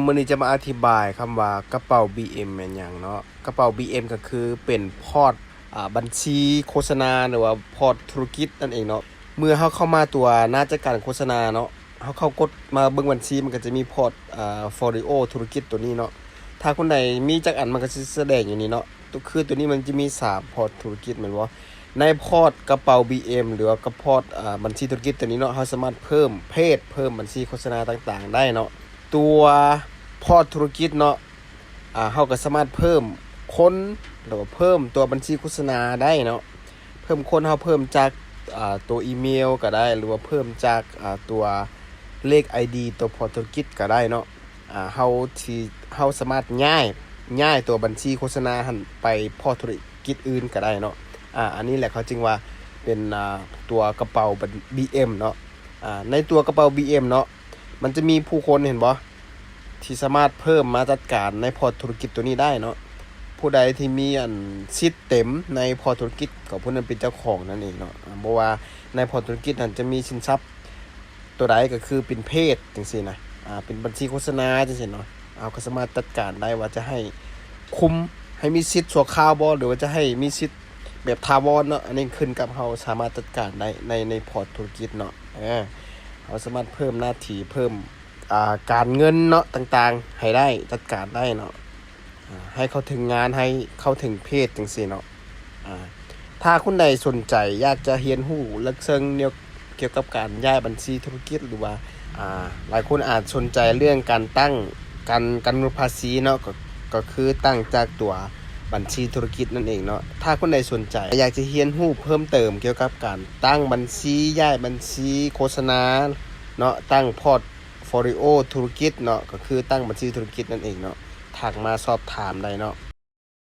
ມື້ນີ້ຈະມາອະທິບາຍຄຳວ່າກະເປົາບີເອັມແມ່ນຫຍັງເນາະ. ກະເປົາບີເອັມກໍຄືເປັນພອດ ອ່າ ບັນຊີໂຄສະນາ ຫຼືວ່າພອດທຸລະກິດນັ້ນເອງເນາະ. ເມື່ອເຮົາເຂົ້າມາຕົວໜ້າຈັດການໂຄສະນາເນາະ, ເຮົາເຂົ້າກົດມາເບິ່ງບັນຊີ ມັນກໍຈະມີພອດ ອ່າ ໂຟລິໂອທຸລະກິດຕົວນີ້ເນາະ. ຖ້າຄົນໃດມີຈັກອັນ ມັນກໍຊິສະແດງຢູ່ນີ້ເນາະ. ຕົວ ຄືຕົວນີ້ມັນຈະມີສາມພອດທຸລະກິດແມ່ນບໍ່? ໃນພອດກະເປົາບີເອັມ ຫຼືວ່າກະພອດ ອ່າ ບັນຊີທຸລະກິດຕົວນີ້ເນາະ, ເຮົາສາມາດເພີ່ມເພຈ ເພີ່ມບັນຊີໂຄສະນາຕ່າງໆໄດ້ເນາະ. ຕົວພອດທຸລະກິດເນາະ ອ່າ ເຮົາກໍສາມາດເພີ່ມຄົນ ຫຼືວ່າເພີ່ມຕົວບັນຊີໂຄສະນາໄດ້ເນາະ. ເພີ່ມຄົນ ເຮົາເພີ່ມຈາກ ອ່າ ຕົວອີເມວກໍໄດ້ ຫຼືວ່າເພີ່ມຈາກ ອ່າ ຕົວເລກໄອດີ ຕົວພອດທຸລະກິດກໍໄດ້ເນາະ. ອ່າ ເຮົາທີ່ ເຮົາສາມາດຍ້າຍ ຍ້າຍຕົວບັນຊີໂຄສະນາຫັ້ນໄປພອດທຸລະກິດອື່ນກໍໄດ້ເນາະ. ອ່າ ອັນນີ້ແຫຼະເຂົາຈຶ່ງວ່າເປັນ ອ່າ ຕົວກະເປົາບີເອັມເນາະ. ອ່າ ໃນຕົວກະເປົາບີເອັມເນາະ ມັນຈະມີຜູ້ຄົນ ເຫັນບໍ່ ທີ່ສາມາດເພີ່ມມາຈັດການໃນພອດທຸລະກິດຕົວນີ້ໄດ້ເນາະ. ຜູ້ໃດທີ່ມີອັນສິດເຕັມໃນພອດທຸລະກິດ ກໍຜູ້ນັ້ນເປັນເຈົ້າຂອງນັ້ນເອງເນາະ. ອ່າ ບໍ່ວ່າໃນພອດທຸລະກິດນັ້ນຈະມີສິນຊັບ ຕົວໃດກໍຄືເປັນເພຈຈັ່ງຊີ້ນະ ອ່າ ເປັນບັນຊີໂຄສະນາຈັ່ງຊີ້ເນາະ. ເຮົາກໍສາມາດຈັດການໄດ້ວ່າຈະໃຫ້ຄຸມ ໃຫ້ມີສິດຊົ່ວຄາວບໍ່ ຫຼືວ່າຈະໃຫ້ມີສິດແບບຖາວອນເນາະ. ອັນນີ້ຂຶ້ນກັບເຮົາສາມາດຈັດການໄດ້ໃນ ໃນພອດທຸລະກິດເນາະ. ເອີ ເຮົາສາມາດເພີ່ມໜ້າທີ່ ເພີ່ມ ອ່າ ການເງິນເນາະ ຕ່າງໆ ໃຫ້ໄດ້ ຈັດການໄດ້ເນາະ. ອ່າ ໃຫ້ເຂົ້າເຖິງງານ ໃຫ້ເຂົ້າເຖິງເພຈຈັ່ງຊີ້ເນາະ. ອ່າ ຖ້າຄົນໃດສົນໃຈຢາກຈະຮຽນຮູ້ເລິກເຊິ່ງແນວກ່ຽວກັບການຍ້າຍບັນຊີທຸລະກິດ ຫຼືວ່າ ອ່າ ຫຼາຍຄົນອາດສົນໃຈເລື່ອງການຕັ້ງ ການ ການກຳນົດພາສີເນາະ ກໍ ກໍຄືຕັ້ງຈາກຕົວບັນຊີທຸລະກິດນັ້ນເອງເນາະ. ຖ້າຄົນໃດສົນໃຈຢາກຈະຮຽນຮູ້ເພີ່ມເຕີມກ່ຽວກັບການຕັ້ງບັນຊີ ຍ້າຍບັນຊີໂຄສະນາເນາະ ຕັ້ງພອດ ໂຟລິໂອທຸລະກິດເນາະ ກໍຄືຕັ້ງບັນຊີທຸລະກິດນັ້ນເອງເນາະ, ທັກມາສອບຖາມໄດ້ເນາະ.